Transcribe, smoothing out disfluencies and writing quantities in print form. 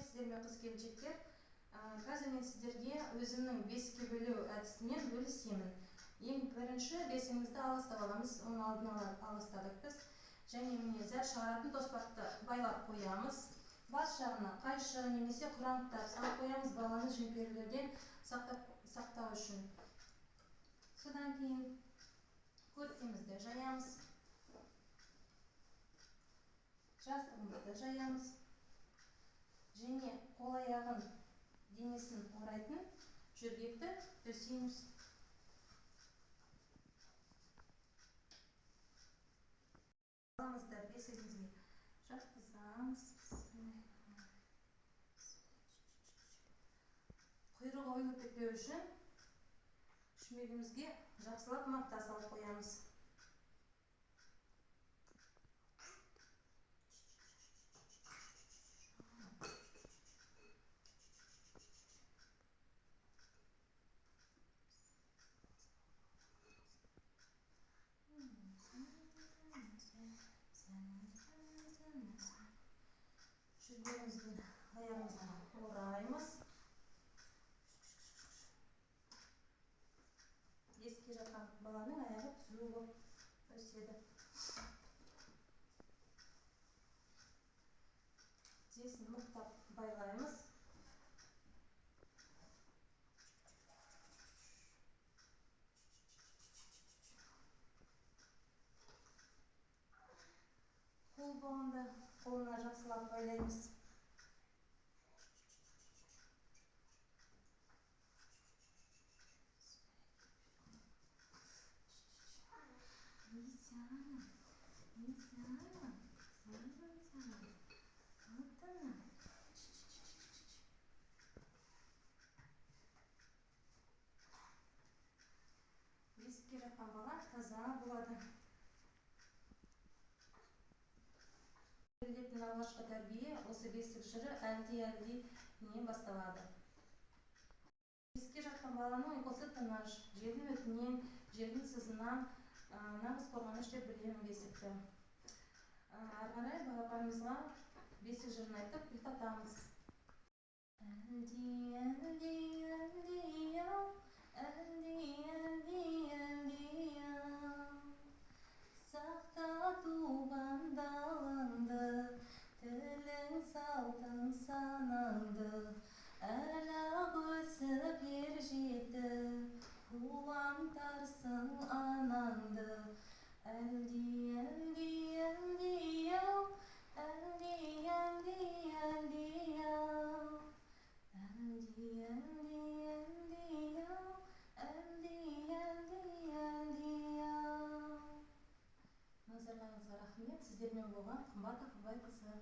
Сәлеметсіздер ме, қыз келіншектер? Қазір мен сіздерге өзімнің бесікке бөлеу әдісімен бөлісемін. Ең бірінші бесігімізді аластап аламыз, оның алдын ала аластадық біз. Және міне зәр шығаратын тоспақты байлап қоямыз. Бас жағына қайшы немесе құран кітап салып қоямыз, баланы жын-перілерден сақтау үшін. Содан кейін көрпемізді жаямыз, жастығымызды жаямыз. Және қол аяғын, денесін орайтын жөргекті төсейміз. Баламызды бесігімізге жатқызамыз. Құйрығы ойылып кетпеу үшін шүмегімізге жақсылап мақта салып қоямыз. Жөргегімізбен аяғымызға ораймыз. Бесікке жатқан баланың аяғы түзу болып өседі. Тізесін мықтап байлаймыз. Қол болғанда қолына жақсылап байлаймыз. Бесікке жатқан бала таза болады. Берілетін алғашқы тәрбие осы бесік жыры әлди-әлдинен басталады. Бесікке жатқан баланың ұйқысы тыныш, жердің өтінен, жердің сызынан нағыз қорғаныш деп білемін бесікті. Ары қарай балапанымызға бесік жырын айтып ұйықтатамыз. Әлди, әлди, әлди, ау, әлди, әлди, әлди, ау. Сақта туған далаңды, тілің салтың санаңды. Әлі-ақ өсіп ер жетіп, қуантарсың анаңды. Әлди, әлди, әлди, ау, әлди, әлди, әлди, ау. Әлди, әлди, әлди, ау, әлди, әлди, әлди, ау. Назарларыңызға рахмет. Сіздермен болған Қымбат Ақылбайқызы.